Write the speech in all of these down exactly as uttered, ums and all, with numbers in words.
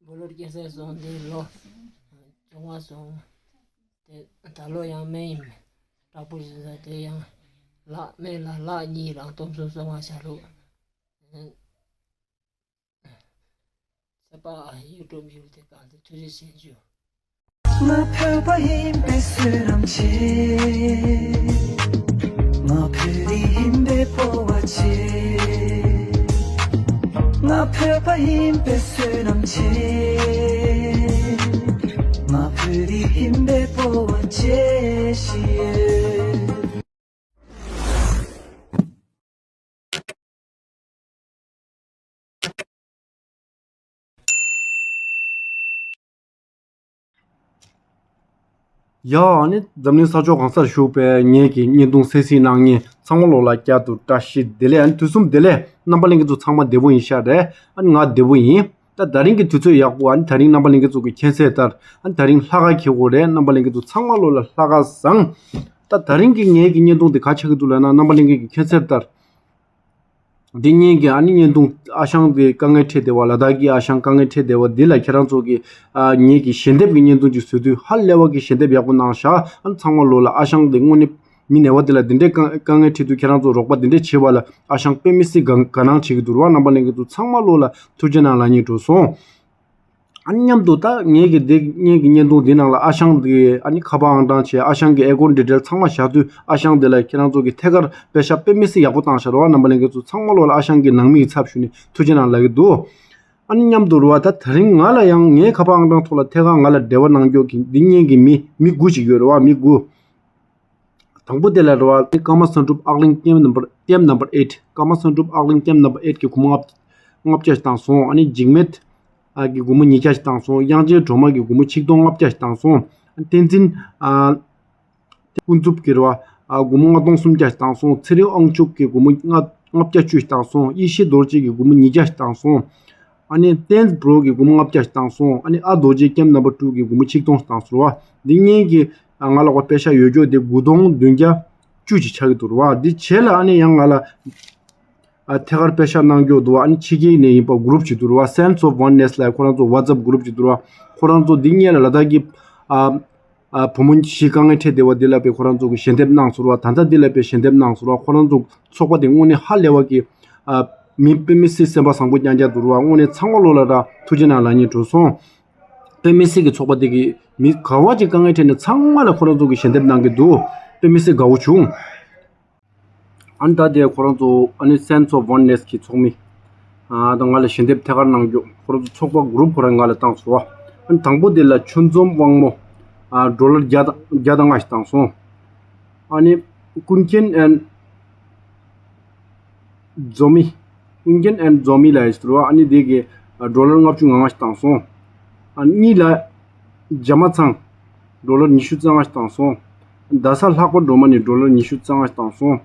མགོ་ལོག་སྐྱེ་ས་སོང་དེ་ལོ་བཅོ་ལྔ་སོང་། དེ་ད་ལོ་ཡང་སྨན་ཡིན། དྲག་པོ་བྱེད་ས་དེ་ཡང་ལག་སྨན་ལ་ལག་གཉིས་རང་སྟོང་གསུམ་གསུམ་མ་བྱ་རུ། ཚེ་དཔག་ཡུ་ཊུབ་ཡུལ་དེ་གང་དུ་ཐུགས་རྗེ་ཆེ་ཞུ། ང་བོད་པ་ཡིན་པའི་བསོད་ནམས་ཆེ། ང་བོད་རིགས་ཡིན་པའི་སྤོབས་པ་ཆེ། ང་བོད་པ་ཡིན་པའི་བསོད་ནམས་ཆེ། ང་བོད་རིགས་ཡིན་པའི་སྤོབས་པ་ཆེ་ཞེས། ཡ། ཨ་ནི་འཛམ་གླིང་ས་ཕྱོགས་གང་སར་བཞུགས་པའི་ངེད་ཀྱི་བརྙན་ཐུང་གསན་གཟིགས་གནང་མཁན་ཚང་མ་ལོ་ལ་བསྐྱར་དུ་བཀྲ་ཤིས་བདེ་ལེགས། ཨ་ནི་དུས་གསུམ་བདེ་ལེགས། རྣམ་པ་ལྷན་རྒྱས་ཚོ་ཚང་མ་བདེ་པོ་ཡིན་ཤག་རེད། ཨ་ནི་ང་བདེ་པོ་ཡིན། ད་ད་རིང་གི་དུས་ཚོད་ཡག་པོ། ཨ་ནི་ད་རིང་རྣམ་པ་ལྷན་རྒྱས་ཚོ་གི་མཁྱེན་གསལ་ལྟར། ཨ་ནི་ད་རིང་ལྷག་དཀར་འཁེལ་དགོས་རེད། རྣམ་པ་ལྷན་རྒྱས་ཚོ་ཚང་མ་ལོ་ལ་ལྷག་དཀར་བཟང་། ད་ད་རིང་གི་ངེད་ཀྱི་བརྙན་ཐུང་དེ་ག་ཆགས་ཀྱི་འདུག་ལབ་ན། རྣམ་པ་ལྷན་རྒྱས་ཀྱི་མཁྱེན་གསལ་ལྟར། འདི་ངེད་ཀྱི་ཨ་ནི་བརྙན་ཐུང་ཨ་ཞང་དེ་དཀའ་ངལ་འཕྲད་བསྡད་པ། ལ་དྭགས་ཀྱི་ཨ་ཞང་དཀའ་ངལ་འཕྲད་བསྡད་པ་འདི་ལ་ཁྱེད་རང་ཚོ་གི་ཨ་ངེད་ཀྱི་ཞལ་འདེབས་ཀྱི་བརྙན་ཐུང་ཅིག་བཟོས་དུས་ཧ་ལས་པ་གི་ཞལ་འདེབས་ཡག་པོ་གནང་ཤག་ཨ་ནི་ཚང་མ་ལོ་ལ་ཨ་ཞང་དེ་དངོས་གནས་མི་ནད་པ་དེ་ལ་འདི་འདྲའི་དཀའ་དཀའ་ངལ་འཕྲད་དུས་ཁྱེད་རང་ཚོ་རོགས་པ་འདི་འདྲས་བྱེད་པ་ལ་ཨ་ཞང་དཔེ་མི་སྲིད་དགའ་དགའ་སྣང་བྱེད་ཀྱི་འདུག་ར། རྣམ་པ་ལྷན་རྒྱས་ཚོ་ཚང་མ་ལོ་ལ་ཐུགས་རྗེ་གནང་ལབ་སྙིང་འདོད་སོང་། ཨ་ནི་མཉམ་དུ་ད་ངེད་ཀྱི་འདི་ངེད་ཀྱི་བརྙན་ཐུང་འདི་ནང་ལ་ཨ་ཞང་གི་ཨ་ནི་ཁ་པར་ཨང་གྲངས་བྱས། ཨ་ཞང་གི་ཨེ་ཀོན་ཌི་ཊེལ་ཚང་མ་བཞག་དུས་ཨ་ཞང་འདི་ལ་ཁྱེད་རང་ཚོ་གི་ཐད་ཀར་པེ་ཤག་དཔེ་མི་སྲིད་ཡག་པོ་བཏང་ཤག་ར། རྣམ་པ་ལྷན་རྒྱས་ཚོ་ཚང་མ་ལོ་ལ་ཨ་ཞང་གི་ནང་མི་གི་ཚབ་ཞུས་ནས་ཐུགས་རྗེ་གནང་ལབ་ཀྱི་འདུག་ཨ་ནི་མཉམ་དུ་རེད་པ། ད་ད་རིང་ང་ལ་ཡང་ངའི་ཁ་པར་ཨང་གྲངས་ཐོག་ལ་ཐད་ཀར་ང་ལ་འབྲེལ་བ་གནང་རྒྱུ་གི་འདི་ངེད་ཀྱི་མི་མི་དགུ་ཅིག་ཡོད་རེད་པ། མི་དགུ། དང་པོ་དེ་ལ་རེད་པ། ཀརྨ་བསམ་གྲུབ་ཨག་གླིང་ཀེམ་ནམ་བར་ཀེམ་ནམ་བར་ཨེཊ། ཀརྨ་བསམ་གྲུབ་ཨག་གླིང་ཀེམ་ནམ་བར་ཨེཊ་གི་སྒོར་མོ་ལྔ་བརྒྱ་ཞིག་བཏང་སོང་། ཨ་ནི་འཇིགས་མེད་ཨ་གི་སྒོར་མོ་ཉིས་བརྒྱ་ཞིག་བཏང་སོང་། དབྱངས་ཅན་སྒྲོལ་མ་གི་སྒོར་མོ་ཆིག་སྟོང་ལྔ་བརྒྱ་ཞིག་བཏང་སོང་། ཨ་ནི་བསྟན་འཛིན་ཨ་ཀུན་རྫོབ་ཀྱི་རེད་པ། ཨ་སྒོར་མོ་ལྔ་སྟོང་སུམ་བརྒྱ་ཞིག་བཏང་སོང་། ཚེ་རིང་དབང་ཕྱུག་གི་སྒོར་མོ་ལྔ་ལྔ་བརྒྱ་བཅུ་ཞིག་བཏང་སོང་། ཡེ་ཤེས་རྡོ་རྗེ་གི་སྒོར་མོ་ཉིས་བརྒྱ་ཞིག་བཏང་སོང་། ཨ་ནི་བསྟན་འཛིན་པོ་རོ་གི་སྒོར་མོ་ལྔ་བརྒྱ་ཞིག་བཏང་སོང་། ཨ་ནི་ཨ་རྡོ་རྗེ་ཀེམ་ནམ་བར་ཊུ་གི་སྒོར་མོ་ཆིག་སྟོང་ཞིག་བཏང་སོང་རེད་པ། འདི་གཉིས་ཀྱིས་ང་ལ་གོ་པེ་ཤག་ཡོད་རྒྱུ་དེ་དགུ་སྟོང་བདུན་བརྒྱ་བཅུ་ཞིག་ཆགས་ཀྱི་འདུག་རེད་པ། འདི་བྱས་ལ་ཨ་ནི་ཡང་ང་ལ་ཨ་ཐད་ཀར་པེ་ཤག་གནང་རྒྱུ་འདུག་ཨ་ནི་ཕྱི་རྒྱལ་ནས་ཡིན་པ་གུ་རུབ་ཅིག་འདུག་རེད་པ། Sense of Oneness ལབ། ཁོ་རང་ཚོ་ཝ་ཙབ་གུ་རུབ་ཅིག་འདུག་རེད་པ། ཁོ་རང་ཚོ་འདི་གཉིས་ལ་ལ་དྭགས་ཀྱི་ཨ་ཨ་བུ་མོ་བཞི་དཀའ་ངལ་འཕྲད་བསྡད་པ་འདི་ལ་དཔེ་ཁོ་རང་ཚོ་གི་ཞལ་འདེབས་གནང་སོང་རེད་པ། ད་ལྟ་འདི་ལ་དཔེ་ཞལ་འདེབས་གནང་སོང་རེད་པ། ཁོ་རང་ཚོ་ཚོགས་པ་དེ་དངོས་གནས་ཧ་ལས་པ་གི་ཨ་མི་དཔེ་མི་སྲིད་སེམས་པ་བཟང་པོ་རྐྱང་རྐྱང་འདུག་རེད་པ། དངོས་གནས་ཚང་མ་ལོ་ལ་ར་ཐུགས་རྗེ་གནང་ལབ་སྙིང་འདོད་སོང་། དཔེ་མི་སྲིད་ཀྱི་ཚོགས་པ་དེ་གིས་མི་ག་བ་ཅིག་དཀའ་ངལ་འཕྲད་ནས་ཚང་མ་ལ་ཁོ་རང་ཚོ་གིས་ཞལ་འདེབས་གནང་གི་འདུག་དཔེ་མི་སྲིད་དགའ་བོ་བྱུང་། ཨ་ནི་ད་དེ་ཁོ་རང་ཚོ་ཨ་ནི་Sense of Oneness གི་ཚོགས་མི་ཨ་དང་ང་ལ་ཞལ་འདེབས་ཐད་ཀར་གནང་རྒྱུ། ཁོ་རང་ཚོ་ཚོགས་པ་གུ་རུབ་ཁོ་རང་ང་ལ་བཏང་སོང་བ། ཨ་ནི་དང་པོ་དེ་ལ་ཆོས་འཛོམས་དབང་མོ་ཨ་ཌོ་ལར་བརྒྱ་དང་བརྒྱ་དང་ལྔ་ཞིག་བཏང་སོང་། ཨ་ནི་ཀུན་མཁྱེན་ཨན་རྫོང་མི། ཀུན་མཁྱེན་ཨན་རྫོང་མི་ལ་ཡིས་རོ། ཨ་ནི་དེ་གི་ཌོ་ལར་ལྔ་བཅུ་ང་ལྔ་ཞིག་བཏང་སོང་། ཨ་གཉིས་ལ་རྒྱ་མ་ཚང་ཌོ་ལར་ཉི་ཤུ་རྩ་ལྔ་ཞིག་བཏང་སོང་། རྡ་ས་ལྷག་པ་སྒྲོལ་མ་ནས་ཌོ་ལར་ཉི་ཤུ་རྩ་ལྔ་ཞིག་བཏང་སོང་།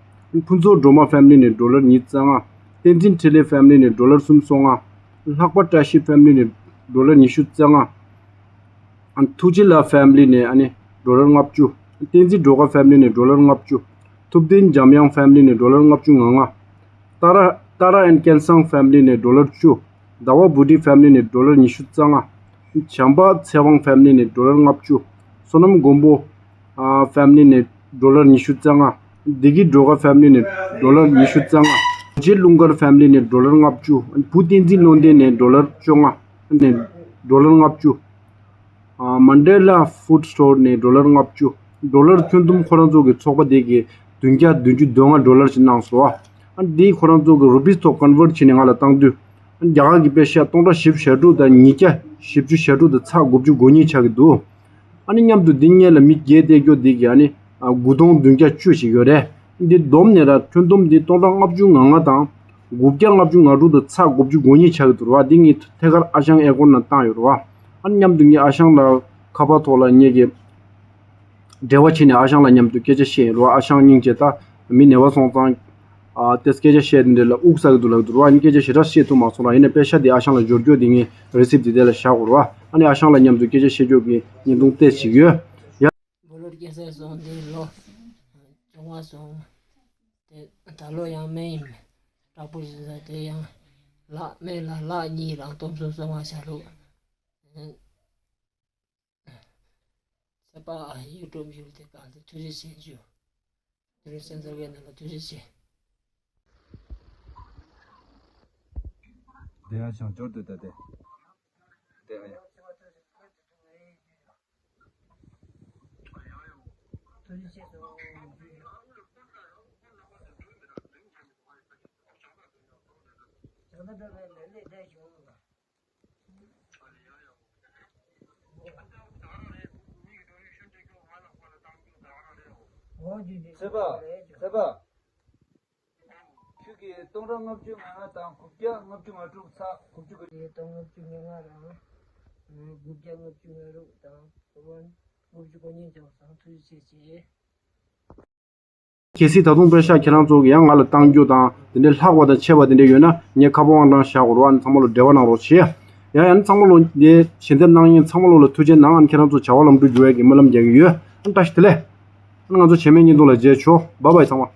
ཕུན་ཚོགས་སྒྲོལ་མ་ཕེམ་ལི་ནས་ཌོ་ལར་ཉི་ཤུ་རྩ་ལྔ། བསྟན་འཛིན་འཕྲིན་ལས་ཕེམ་ལི་ནས་ཌོ་ལར་སུམ་སོ་ལྔ། ལྷག་པ་བཀྲ་ཤིས་ཕེམ་ལི་ནས་ཌོ་ལར་ཉི་ཤུ་རྩ་ལྔ། ཨ་ཐུགས་རྗེ་ལགས་ཕེམ་ལི་ནས་ཨ་ནི་ཌོ་ལར་ལྔ་བཅུ། བསྟན་འཛིན་སྒྲོལ་དཀར་ཕེམ་ལི་ནས་ཌོ་ལར་ལྔ་བཅུ། ཐུབ་བསྟན་འཇམ་དབྱངས་ཕེམ་ལི་ནས་ཌོ་ལར་ལྔ་བཅུ་ང་ལྔ། ཏཱ་ར་ཏཱ་ར་ཨེན་སྐལ་བཟང་ཕེམ་ལི་ནས་ཌོ་ལར་བཅུ། ཟླ་བ་བུ་ཌི་ཕེམ་ལི་ནས་ཌོ་ལར་ཉི་ཤུ་རྩ་ལྔ། བྱམས་པ་ཚེ་དབང་ཕེམ་ལི་ནས་ཌོ་ལར་ལྔ་བཅུ། བསོད་ནམས་མགོན་པོ་ཨ་ཕེམ་ལི་ནས་ཌོ་ལར་ཉི་ཤུ་རྩ་ལྔ། བདེ་སྐྱིད་སྒྲོལ་དཀར་ཕེམ་ལི་ནས་ཌོ་ལར་ཉི་ཤུ་རྩ་ལྔ། རྗེ་ཀླུ་མཁར་ཕེམ་ལི་ནས་ཌོ་ལར་ལྔ་བཅུ། བུ་བསྟན་འཛིན་བློ་ལྡན་ནས་ཌོ་ལར་བཅོ་ལྔ་ནས་ཌོ་ལར་ལྔ་བཅུ། ཨ་མན་ཌེ་ལ་ཧྥུཌ་སི་ཊོར་ནས་ཌོ་ལར་ལྔ་བཅུ། ཌོ་ལར་ཁྱོན་བསྡོམས་ཁོ་རང་ཚོ་གི་ཚོགས་པ་དེ་གིས་བདུན་བརྒྱ་བདུན་ཅུ་དོན་ལྔ་ཌོ་ལར་ཞིག་གནང་སོང་བ། ཨ་འདི་ཁོ་རང་ཚོ་གི་རུ་པིས་ཐོག་ཀོན་ཝརཊ་བྱས་ནས་ང་ལ་བཏང་དུས། རྒྱ་གར་གྱི་པེ་ཤ་སྟོང་ཕྲག་བཞི་བཅུ་ཞེ་དྲུག་དང་ཉིས་བརྒྱ་བཞི་བཅུ་ཞེ་དྲུག་དང་ཚེག་དགུ་བཅུ་གོ་གཉིས་ཆགས་ཀྱི་འདུག་ཨ་ནི་མཉམ་དུ་འདི་སྔོན་ལ་མི་བརྒྱད་བསྡད་རྒྱུ་འདི་གི་ཨ་ནི་ཨ་དགུ་སྟོང་བདུན་བརྒྱ་བཅུ་ཞིག་ཡོད་རེད། འདི་བསྡོམས་ནས་ར་ཁྱོན་བསྡོམས་འདི་སྟོང་ཕྲག་ལྔ་བཅུ་ང་ལྔ་དང་དགུ་བརྒྱ་ལྔ་བཅུ་ང་དྲུག་དང་ཚེག་དགུ་བཅུ་གོ་གཉིས་ཆགས་ཀྱི་འདུག་ར་བ། འདི་ངས་ཐད་ཀར་ཨ་ཞང་ཨེ་ཀོན་ནང་བཏང་ཡོད་རེད་བ། ཨ་ནི་མཉམ་དུ་ངས་ཨ་ཞང་ལ་ཁ་པར་ཐོག་ལ་ངེད་ཀྱི་འབྲེལ་བ་བྱས་ནས་ཨ་ཞང་ལ་མཉམ་དུ་སྐད་ཆ་བཤད་ཡིན་རོ། ཨ་ཞང་སྙིང་རྗེ། ད་མི་ནད་པ་སོང་ཙང་ཨ་ཏེ་སྐད་ཆ་བཤད་དེ་འདྲ་ལ་དབུགས་ས་གི་འདུག་ལབ་འདུག་རོ། ཨ་ནི་སྐད་ཆ་ཞེ་དྲག་བཤད་ཐུབ་མ་སོང་ར། ཡིན་ནའི་པེ་ཤ་དེ་ཨ་ཞང་ལ་འབྱོར་རྒྱུ་དེ་ངས་རི་སིབ་དེ་དེ་ལ་བཞག་གོ་རོ། ཨ་ནི་ཨ་ཞང་ལ་མཉམ་དུ་སྐད་ཆ་བཤད་རྒྱུ་གི་བརྙན་ཐུང་ཏོག་ཙམ་ཞིག་ཡོད། ཡ། སྤོ་ལོ་སྐྱེ་ས་སོང་དེ་ལོ་བཅོ་ལྔ་སོང་། དེ་ད་ལོ་ཡང་སྨན་ཡིན། དྲག་པོ་བྱེད་ས་དེ་ཡང་ལག་སྨན་ལ་ལག་གཉིས་རང་སྟོང་གསུམ་གསུམ་མ་བྱ་ལུགས། ཚེ་དཔག་ཡུལ་གྲོང་ཡུལ་དེ་གང་དུ་ཐུགས་རྗེ་ཆེ་ཞུ། དེ་རིང་གསན་གཟིགས་པའི་རྣམ་པ་ཐུགས་རྗེ་ཆེ། དེ་ཡང་བྱང་འབྱོར་དུ་ད་དེ། དེ་ཡང་ཡང་། ཐུགས་རྗེ་ཆེ་ཞུ། ཚེ་དཔག་ཚེ་དཔག་ཁྱོད་ཀྱིས་སྟོང་ཕྲག་ལྔ་བཅུ་ང་ལྔ་དང་དགུ་བརྒྱ་ལྔ་བཅུ་ང་དྲུག་ཚེག་དགུ་བཅུ་གོ་གཉིས། སྟོང་ལྔ་བཅུ་ང་ལྔ་དང་དགུ་བརྒྱ་ལྔ་བཅུ་ང་དྲུག་དང་ལྔ་བཅུ་གོ་གཉིས་བྱུང་སོང་། ཐུགས་རྗེ་ཆེ། གལ་སྲིད་ད་དུང་པེ་ཤག་ཁྱེད་རང་ཚོ་གིས་ཡང་ང་ལ་བཏང་རྒྱུ་དང་དེ་འདྲའི་ལྷག་པ་དང་ཆད་པ་དེ་འདྲ་ཡོད་ན་ངས་ཁ་པར་དབང་གྲངས་བཞག་དགོས་རེད་བ། ཨ་ནི་ཚང་མ་ལོ་འབྲེལ་བ་གནང་རོགས་བྱེད། ཡ་ཡ་ནི་ཚང་མ་ལོ་འདི་ཞལ་འདེབས་གནང་མཁན་ཚང་མ་ལོ་ལ་ཐུགས་རྗེ་གནང་། ཨ་ནི་ཁྱེད་རང་ཚོ་བྱ་བ་ལམ་འགྲོ་འགྱུར་བའི་གི་སྨོན་ལམ་རྒྱག་གི་ཡོད། ཨ་ནི་བཀྲ་ཤིས་བདེ་ལེགས། ཨ་ནི་ང་ཚོ་རྗེས་མའི་བརྙན་ཐུང་ལ་མཇལ་ཆོག་བཱའི་བཱའི་ཚང་མ།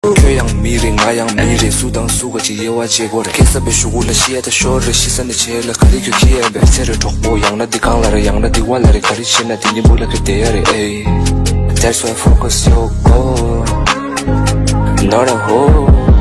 ཁྱོད་ཡང་མི་རེད། ང་ཡང་མི་རེད། སུ་དང་སུ་ག་ཅིག་དབྱེ་བ་འབྱེད་དགོས་རེད། སྐྱེ་ས་པའི་གཞུག་གུ་ལ་ཤི་ཡ་ད་ཤོར་རེད། ཤི་ས་ནས་བྱེད་ལ་ག་རེ་ཁྱོད་ཁྱི་ཡན་པས་ཚེ་རེ་གྲོགས་པོ་ཡང་ན་འདི་གང་ལ་རེད། ཡང་ན་འདི་བ་ལ་རེད། ག་རེ་བྱེད་ན་འདི་གཉིས་པོ་ལ་ཁྱོད་བསྡད་ཡ་རེད། ཨེ། That's why focus your goal, not a hole.